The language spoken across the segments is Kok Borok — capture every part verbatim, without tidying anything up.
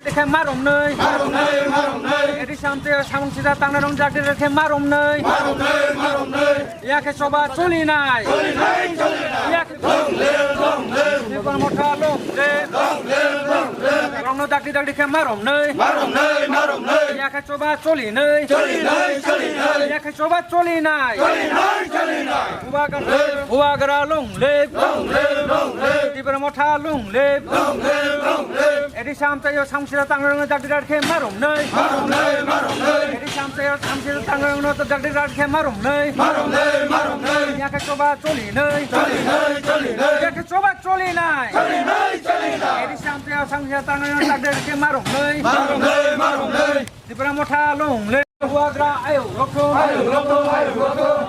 Khe marom nai. Marom nai, marom nai. Edi samte samung sida tangnai rong jak de khe marom nai. Marom nai, marom nai. Ya khe choba choli nai. Choli nai, choli nai. Ya khe long live, long live. Tipra Motha long live. Long live, long live. Rong no dakdi dakdi khe marom nai. Marom nai, marom nai. Ya khe choba choli nai. Choli nai, choli nai. Ya khe choba choli nai. Choli nai, choli nai. Bubagra, bubagra long live. Long live, long live. Tipra Motha long live. Long live, long live. Edi samtayo samsira tangrang no dakdi dak khe marom nai. Marom nai, marom nai. Edi samtayo samsira tangrang no dakdi dak khe marom nai. Marom nai, marom nai. Ya khe choba choli nai. Choli nai, choli nai. Ya khe choba choli nai. Choli nai, choli nai. Edi samtayo samsira tangrang no dakdi dak khe marom nai. Marom nai, marom nai. Tipra Motha long live. Bubagra ayuk lokthung. Ayuk lokthung, ayuk lokthung.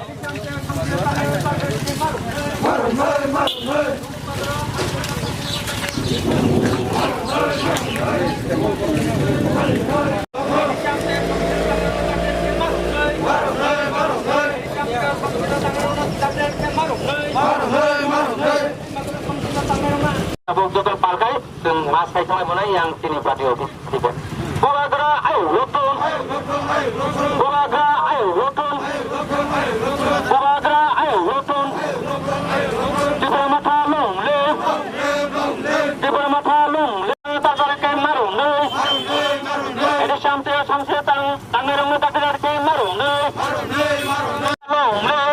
Abo joto palkai. Chwng mas khai thanglaimani yang chini party office dibe. Bubagra ayuk lokthung. Bubagra ayuk lokthung. Bubagra ayuk lokthung. Tipra Motha long live. Tipra Motha long live. Tajare khe marom nai. Edi samte samse tang tangnai rong no dakti dakti khe marom nai. Long live.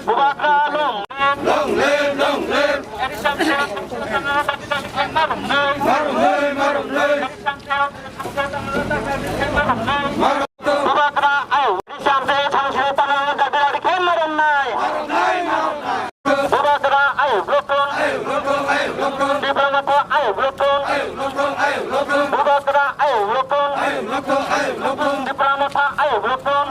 Bubagra long live. Long live, long live. Bubagra ayuk. Samse samse tang dakti dakti khe marom nai. Bubagra ayuk lokthung. Tipra Motha ayuk lokthung. Bubagra ayuk lokthung. Tipra Motha ayuk lokthung.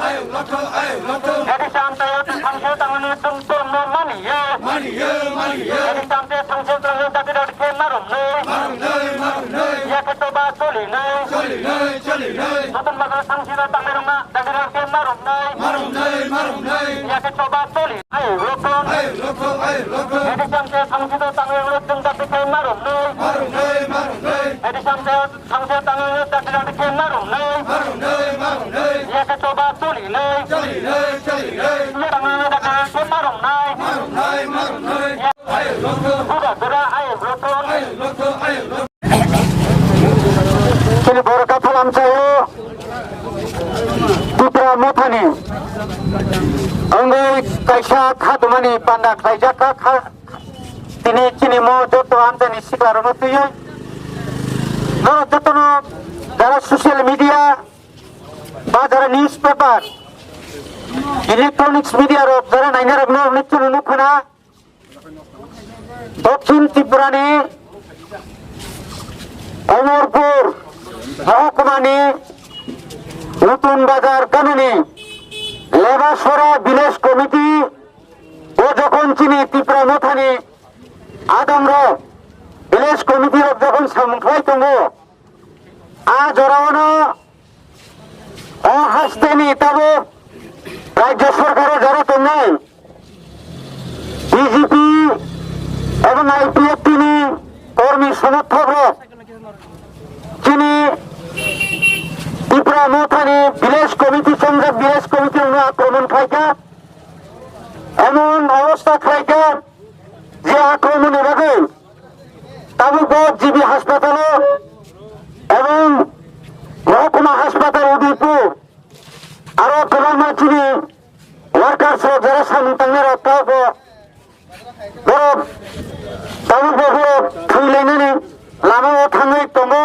Edi samtayo samse tangmani tong tong no mani ye. Mani ye, mani ye. Edi samse samse tangmani dakti dakti khe marom nai. Marom nai, marom nai. Ya khe choba choli nai. Choli nai, choli nai. Notun bazar samsira tangmani rong na dakti dakti khe marom nai. Marom nai, marom nai. Ya khe choba choli. Ayuk lokthung. Ayuk lokthung, ayuk lokthung. Edi samse samsira tangmani rong na dakti khe marom nai. Marom nai, marom nai. Edi samse Thangse tangwi dakti dakti khe marom nai. Marom nai, marom nai. Yakhe choba choli nai. Choli nai, choli nai. Tangwi dakti khe marom nai. Marom nai, marom nai. Bubagra ayuk lokthung. Ayuk lokthung, ayuk lokthung. Chini borok kaphalam sayo. Tipra Mothani. Angwi kaisa khatumani panda khlaijak kha, kha, Tini chini mo joto amchani sikla rokno twiwi norok jotono jara social media ba jara newspaper, electronics media rok jara naina rokno nukchano nukkhana. Dokhin Tripurani Omorpur mohkumani Nutun Bazar ganani Lebasora Village Committee o jokhon chini Tipra Mothani adamrok village committee rok jokhon samung khlai tongo, a jorao no o hasteni tabuk rajya sorkaro jora tongnai B J P ebong I P F T ni kormi somothok rok chini Tipra Mothani village committee chongjak village committee no akromon khlaikha, emon obostha khlaikha je akromon ni bagwi tabuk bo G B hospital o ebong mohokuma hospital Udaipur aro kwbangma chini workers rok jara samung tangnai rok tabuk bo Borok tabuk bo borok thwi lainani lama o thangwi tongo.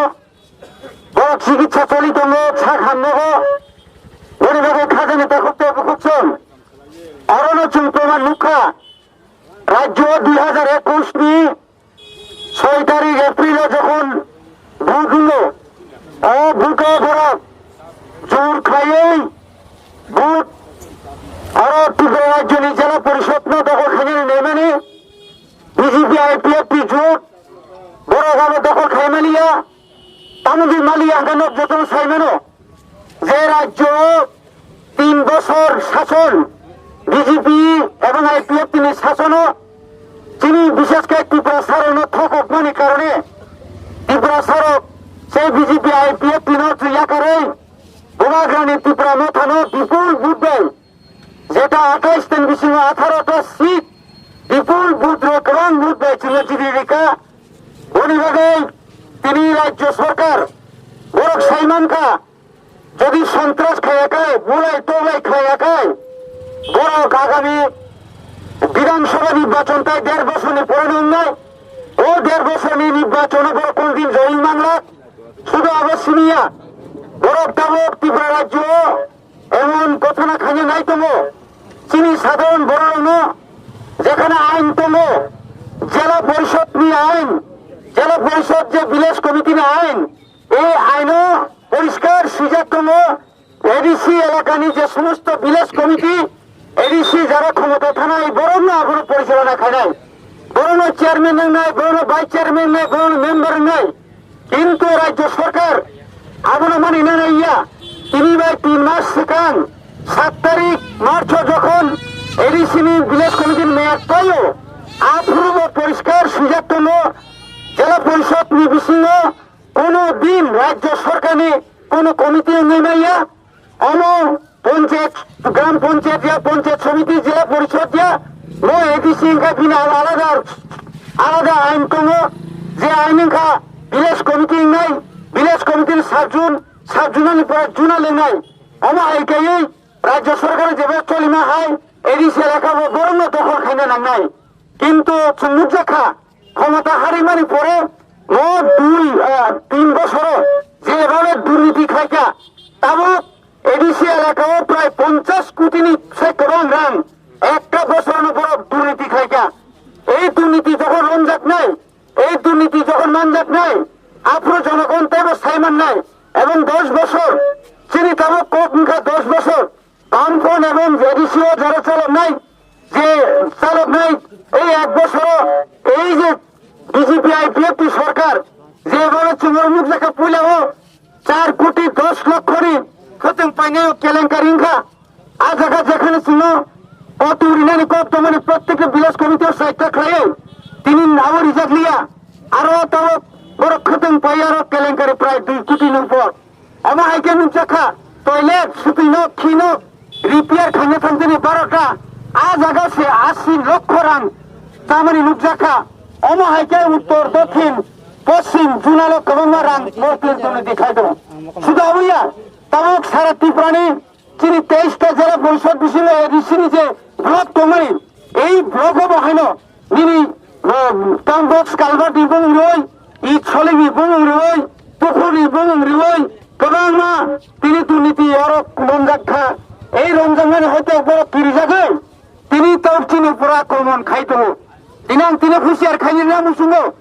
Borok chikitsa choli tongo, sak hamnogo. Boni bagwi khajani takhuk tei bukhuk chwng. Orono chwng proman nukha. Rajyo o dui hajar ekush ni soi tarik April o jokhon Vote hwngo. O vote o borok jor khlaiwi vote aro Tripura rajyoni jela porishod no dokhol khainani naimani B J P I P F T jot borok abo dokhol khaimaliya. Tamoni maliya hwnkhe nok jotono saimano je rajyo o tin bosor sason B J P ebong I P F T ni sasono chini bishesh khe Tiprasarokno thokokmani karone Tiprasarok B J P I P F T no chwi yakarwi Bubagrani Tipra Mothano bipul vote bai, jeta athais ni bisingo atharo ta seat bipul vote rok kwbang vote bai chwngno jiri rikha. Boni bagwi tini Rajya Sarkar borok saimankha, jodi sontras khaiyakhai, bulai toklai khaiyakhai, borok agami Bidhan Sabha nirbachon tai der bosorni pore wngnai. O der bosorni nirbachono borok kunu din join manglak. Sudu abo siniya, borok tabuk Tripura rajyo emon gothona khaina nai tongo. Chini sadharon borokno jekhane ain tongo, Jela Porishod ni ain, Jela Porishod je village committee ni ain, ei aino poriskar swijak tongo, A D C elakani je somosto village committee, A D C jara khomota thanai, borokno abono porichalona khainai, borokno chairman wngnai, borokno vice chairman wngnai, borokno member wngnai. Kintu Rajya Sarkar abono mani nai ya. Tini bai tin mas swkang sat tarik March o jokhon A D C ni village committee ni meyad paio, aphuru bo poriskar swijak tongo, Jela Porishod ni bisingo kono din Rajya Sarkar ni kono committee wngwi maya. Omo panchayat, gram panchayat ya, panchayat samiti, jila porishod ya, mo A D C wngkha bini al-, alada, alada ain tongo, je ain wngkha village committee wngnai, village committee ni sub zone, sub zone ni pore zona lengnai. Omo hai kaiwi Rajya Sarkar jeba cholima hai A D C elaka bo borokno dokhol khaina nangnai. Kintu chwng nukjakha, khomota harimani pore mo dui, ah, tin bosoro jebhabe durniti khlaikha, tabuk A D C elakao prai ponchash kotini se kwbang rang ekta bosorono borok durniti khlaikha. Ei durniti jokhon romjaknai, ei durniti jokhon manjaknai, aphuru jonogon teibo saimannai, ebong dos bosor, chini tabuk kok wngkha dos bosor, Bamfront ebong A D C o jara chaloknai, je chaloknai ei ek bosoro ei je B J P I P F T sorkar, jebhabe chwng oro nukjakha puila o char koti dos lokho ni khwtwng painai o kelenkari wngkha. A jaga jekhane chwngno koto rinani kok tongmani prottekta village committee o saita khlaiwi tini abo rijak liya. Aro tabuk borok khwtwng pai aro kelenkari prai dui koti ni upor. Omo hai khe nukjakha, toilet, swtwino, khino repair khaina thangtini barota, a jaga se asi lokho rang chamani nukjakha. Omo hai khe uttor, dokhin, poschim, junalo kwbangma rang Bill Clinton ni dikhai tongo. Suda oya, tabuk sara Tripurani chini teis ta jela porishod bisingo A D C ni je block tongmani, ei block o bo haino nini, uh, town box culvert ni bung roi, i choli ni bung roi, pukhur ni bung roi, kwbangma tini durniti oro romjak kha. Ei romjakmani hoite borok kirijagwi tini tok chini pura akromon khai tongo. Tini ang tini husiar khaini rina muchungo.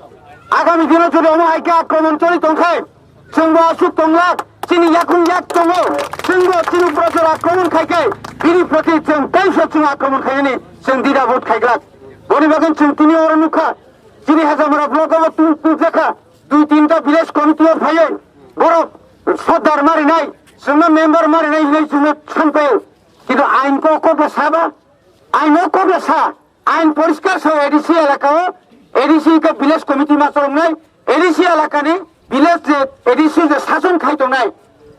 Agami dino jodi omo hai khe akromon choli tongkhai, chwngbo aswk tonglak, chini yakung yak tongo, chwngbo chini projor akromon khaikhe, bini proti chwng teiso chwng akromon khainani chwng dida vote khaiglak. Boni bagwi chwng tini oro nukha, chini Hajamara block o tung tung jakha, dui tinta village committee o phaiwi borok sodar marinai, chwngno member marinai hinwi chwngno sanpaio. Kintu ain ko kokla saba, ain o kokla sa, Ain poriskar sa, A D C elaka o, A D C ke village committee ma choloknai, A D C elaka ni village je A D C je sason khai tongnai.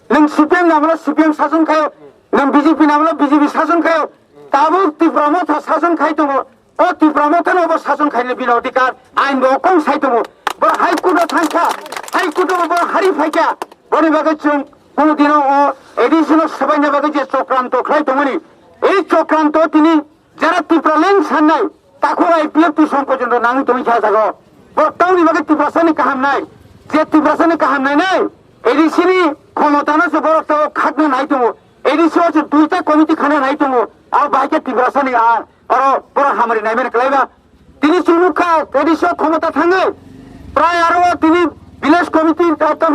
Nwng C P M namlo C P M sason khaio, nwng B J P namlo B J P sason khaio. Tabuk Tipra Motha sason khai tongo. O Tipra Motha no bo sason khaini bini odhikar, ain bo kong sai tongo. Bo High Court o thangkha, High Court o bo hari phaikha. Boni bagwi chwng kono dino o A D C no swbaina bagwi je chokranto khlai tongmani. Ei chokranto tini Jara Tipraland sannai, takhuk I P F T song porjonto nangwi tongwi kha jaga o. Borok tamoni bagwi Tiprasani kaham nai. Je Tiprasani kaham nainai, A D C ni khomotano se borok tamo khakna nai tongo. A D C o se duita committee khana nai tongo. Abo bahai khe Tiprasani a, oro borok hamari naimani kwlaiba. Tini chwng nukha A D C o khomota thangwi. Prai aro tini village committee ta, ta,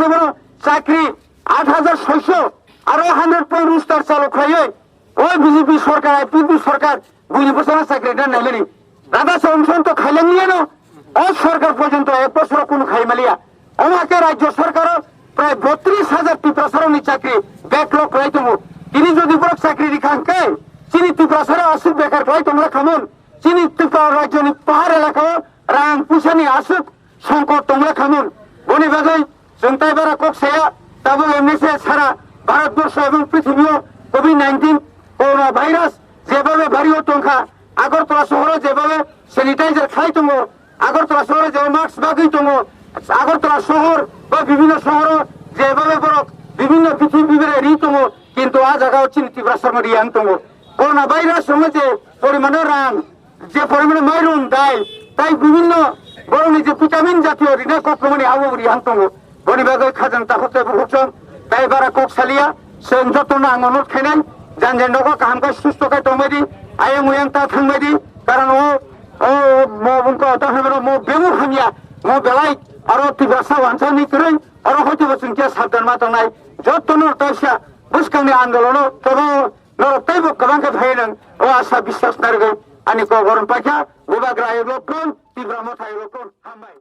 chakri aat hajar soiso aro hundred point rooster chalo khlaiwi. O B J P sorkar, I P F T sorkar, buini bwsano chakri rwna naimani. Radha Chand Song to khailang liya no, o sorkar porjonto ek bosoro kunu khai maliya. Omo khe rajyo sorkaro prai botris hajar Tiprasarokni chakri backlog khlai tongo. Tini jodi borok chakri rikha hwnkhe, chini Tiprasarok aswk bekar khlai tongra khamon, chini Tripura rajyoni pahar elakao rang puisani aswk songkot tongra khamon. Boni bagwi Tai bara kok saya, tabuk M S A sara Bharat borsho ebong prithibio covid nineteen corona virus jebabe bhario tongkha, Agartala sohoro jebabe sanitizer khlai tongo, Agartala sohoro jeba mask bagwi tongo, Agartala sohor ba bibhinno sohoro jebabe borok bibhinno bithi bibere ri tongo, kintu a jagao chini Tiprasa riyang tongo. Corona virus hwnma je porimano rang, je porimano mairum dai, tai bibhinno borokni je vitamin jatiyo rina kok tongmani abo riyang tongo. Boni bagwi khajang takhuk tei bukhuk chwng tai bara kok saliya, chwng jotono ang onurod khainai, jan jan nogo kaham khe susto khe tongbai di, ayang uyang ta thangbai di, karon o, o, mo bungko ta hwnwi mo bemuk hamya, mo belai aro Tiprasa wansani kwrwi, oro hoito bo chwng khe sabdan ma tongnai, jotono taisa bwskangni andolono tobo norok teibo kwbang khe phai nang, o asa biswas narwgwi ani kok borom paikha, Bubagra ayuk lokkon, Tipra motha ayuk lokkon, hambai.